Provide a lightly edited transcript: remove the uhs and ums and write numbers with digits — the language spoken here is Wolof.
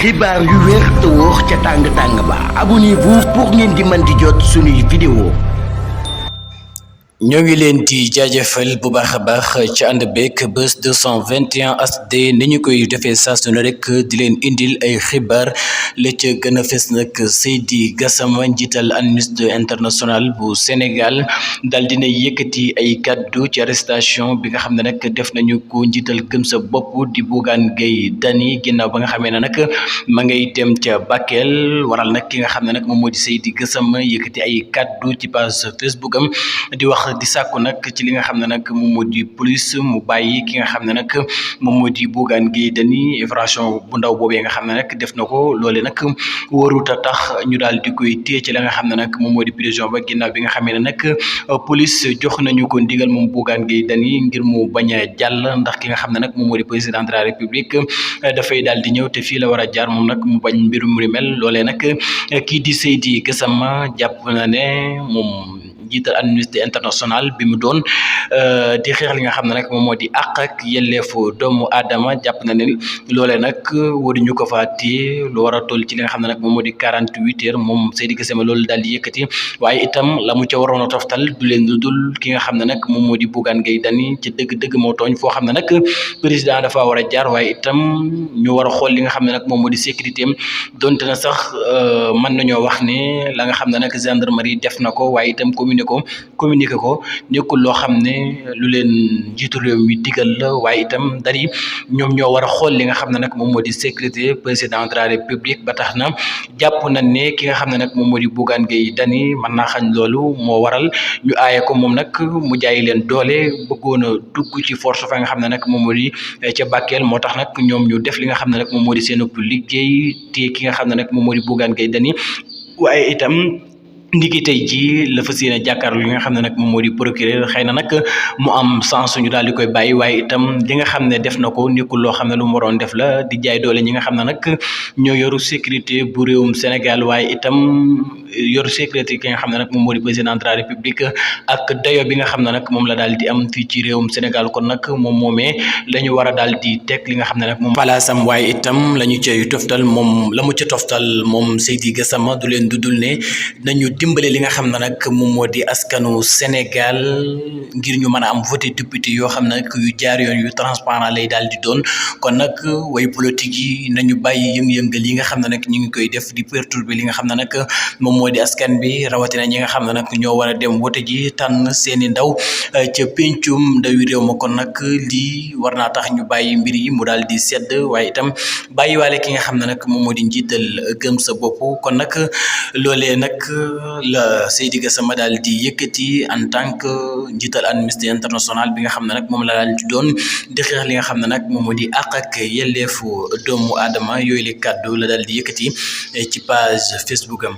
xibaar yu wér te wóor ca tàng ba abonnez-vous pour ngeen di mën di jot suñuy vidéo. ñoo ngi leen di jaajëfal bu baax a baax ci ànd beeg Buzz 221 HD ni ñu koy defee saa su ne rek di leen indil ay xibaar la ca gën a fës nag Seydi Gassama njiital Amnesty International bu Sénégal daal dina yëkkati ay kàddu ci arrestation bi nga xam ne nag def nañu ko njiital gëm sa bopp di Bougane Gueye Dany ginnaaw ba nga xamee ne nag ma ngay dem ca Bakel waral nag ki nga xam ne nag moom moo di Seydi Gassama yëkkati ay kàddu ci page Facebook am di wax di sàkku nag ci li nga xam ne nag moom moo di police mu bàyyi ki nga xam ne nag moom moo di Bougane Gueye Dany infraction bu ndaw boobee nga xam ne nag def na ko loole nag warut a tax ñu daal di koy téye ci la nga xam ne nag moom moo di prison ba ginnaaw bi nga xamee ne nag police jox nañu ko ndigal moom Bougane Gueye Dany ngir mu bañ a jàll ndax ki nga xam ne nag moom moo di président de la république dafay daal di ñëw te fii la war a jaar moom nag mu bañ mbirum mu mel loolee nag kii di Seydi Gassama jàpp na ne moom njiital Amnesty International bi mu doon di xeex li nga xam ne nag moom moo di àq ak yelleefu doomu aadama jàpp na ne loolee nag waruñu ko faa téye lu war a toll ci li nga xam ne nag moom moo di 48 heures moom Seydi Gassama loolu daal di yëkkati waaye itam la mu ca waroon a toftal du leen lu dul ki nga xam ne nag moom moo di Bougane Gueye Dany ci dëgg-dëgg moo tooñ foo xam ne nag président dafa war a jaar waaye itam ñu war a xool li nga xam ne nag moom moo di sécurité am donte na sax mën nañoo wax ne la nga xam ne nag gendarmerie def na ko waaye itam communiqué ko nekkul loo xam ne lu leen njiitu réew mi digal la waaye itam dari ñoom ñoo war a xool li nga xam ne nag moom moo di sécurité président de la république ba tax na jàpp nañ ne ki nga xam ne nag moom moo di Bougane Gueye Dany mën naa xañ loolu moo waral ñu aaye ko moom nag mu jaay leen doole bëggoon a dugg ci force fa nga xam ne nag moom moo di ca Bakel moo tax nag ñoom ñu def li nga xam ne nag moom moo di seen liggéey te ki nga xam ne nag moom moo di Bougane Gueye Dany waaye itam ndiki tey jii la fas yéene jàkkaarloo li nga xam ne nag moom moo di procureur xëy na nag mu am sens ñu daal di koy bàyyi waaye itam li nga xam ne def na ko nekkul loo xam ne lu mu waroon def la di jaay doole ñi nga xam ne nag ñoo yoru sécurité bu réewum Sénégal waaye itam yoru sécurité ki nga xam ne nag moom moo di président de la république ak dayo bi nga xam ne nag moom la daal di am fii ci réewum Sénégal kon nag moom moomee la ñu war a daal di teg li nga xam ne nag moom palaasam waaye itam la ñu cay toftal moom la mu ca toftal moom Seydi Gassama du leen dudul ne nañu dimbale li nga xam ne nag moom moo di askanu Sénégal ngir ñu mën a am voté député yoo xam ne nag yu jaar yoon yu transparent lay daal di doon kon nag way politique yi nañu bàyyi yëng-yëngal yi nga xam ne nag ñu ngi koy def di perturber li nga xam ne nag moom moo di askan bi rawatina ñi nga xam ne nag ñoo war a dem voté ji tànn seeni ndaw ca pencum ndawi réew ma kon nag lii war naa tax ñu bàyyi mbir yi mu daal di sedd waaye itam bàyyiwaale ki nga xam ne nag moom moo di njiital gëm sa bopp kon nag loolee nag la Seydi Gassama daal di yëkkati en tant que njiital Amnesty International bi nga xam ne nag moom la daal di doon di xeex li nga xam ne nag moom moo di àq ak yelleefu doomu aadama yooyu la kàddu la daal di yëkkati ci page Facebook am